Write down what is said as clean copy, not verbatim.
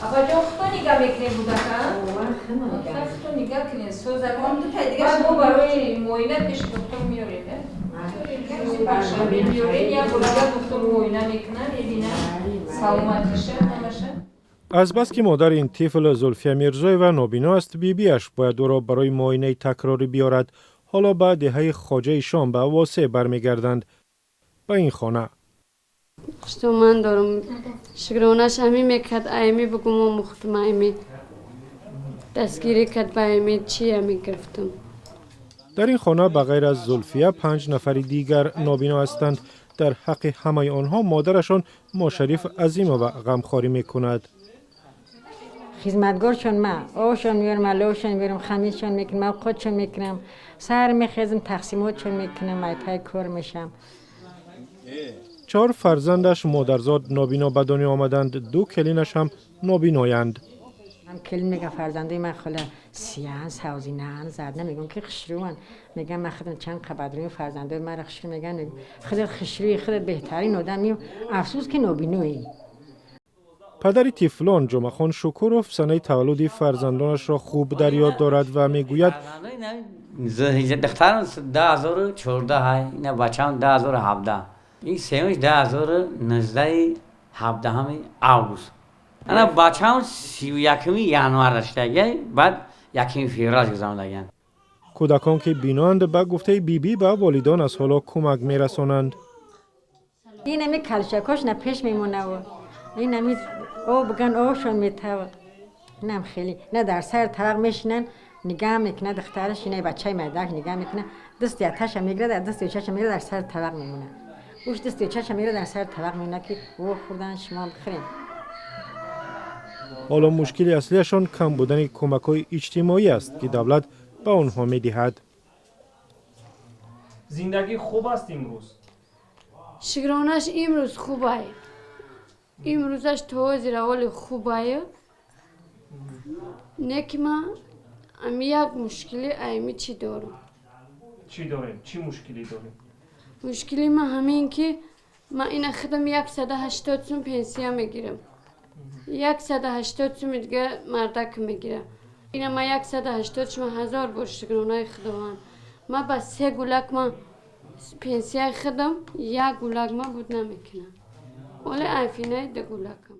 Апаҷон, худто нигаҳ мекунед кӯдака? Худто нигаҳ кунед, созакон. Баъд мо барои муоина пеши доктор меорем, панҷшанбе меорем, як бор дигар доктор муоина мекунад, мебинад саломатиша, ҳамаша. Азбаски модари ин тифл Зулфия Мирзоева нобино аст, бибиаш бояд ӯро барои муоинаи такрорӣ биёрад. Ҳоло ба деҳаи Хоҷаи Шом, ба Восеъ бармегарданд, ба ин хона. Ман дорам, шукронаш ҳамин мекард, аями бугум омӯхтум, аями дастгирӣ кард, ба аями чи ами гирифтам. Дар ин хона ба ғайр аз Зулфия панҷ нафари дигар нобино ҳастанд. Дар ҳаққи ҳамаи онҳо модарашон Мошариф Азимова ғамхорӣ мекунад. Хизматгоршон ма, ошон меорам, алошон меорам, хамиршон мекунам, авқотшон мекунам, сар мехезам, тақсимотшон мекунам, айпай кор мешам. Чор фарзандаш модарзод нобино ба дунё омаданд, ду келинаш ҳам нобиноянд. Ҳам келин мегам: «Фарзандаи ман, хола, сиян, савзинан, зардна». Мегӯм, ки хушрӯан. Мегам, ман худам чанд қабадрӯи, фарзандаи маро хушрӯ меган. Худат хушрӯи, худат беҳтарин одами, афсӯс, ки нобиноӣ. Падари тифлон Ҷумъахон Шукуров санаи таваллуди фарзандонашро хуб дар ёд дорад ва мегӯяд: Духтарам 2014, ина бачаам 2017, ин сеюмш 2019, 17-ҳами август, ана бачаам 31-уми январ даштага, баъд 1-уми феврал гузарондагианд. Кӯдакон, ки биноанд, ба гуфтаи бибӣ, ба волидон аз ҳоло кӯмак мерасонанд. Инами калшакош на пеш мемонаву инами об биган, обшон метава, инам хеле на дар сари табақ мешинанд, нигаҳ мекунад духтараш, ина бачаи майдак нигаҳ мекунад, дасти аташа мегирад, дасти очаша мегирад, дар сари табақ мемонад, уш дасти очаша мегирад, дар сари табақ мемонад, ки о хӯрдан, шумо бихӯрем. Ҳоло мушкили аслиашон кам будани кӯмакҳои иҷтимоӣ аст, ки давлат ба онҳо медиҳад. Зиндагӣ хуб аст имрӯз? Шукронаш, имрӯз хубай, имрӯзаш то ҳозир аввали хубай, не ки ман ами як мушкили аями чӣ дорам. Чӣ дорем, чӣ мушкилӣ дорем? Мушкили ман ҳамин, ки ман ина худам 180 сум пенсия мегирам, 180 суми дига мардак мегирам. Ина ман 180 шума, ҳазор бор шукронаи Худованд, ман ба се гулак ман пенсияи худам як гулак ман буд намекунам, оле айфинаи ду гулакам.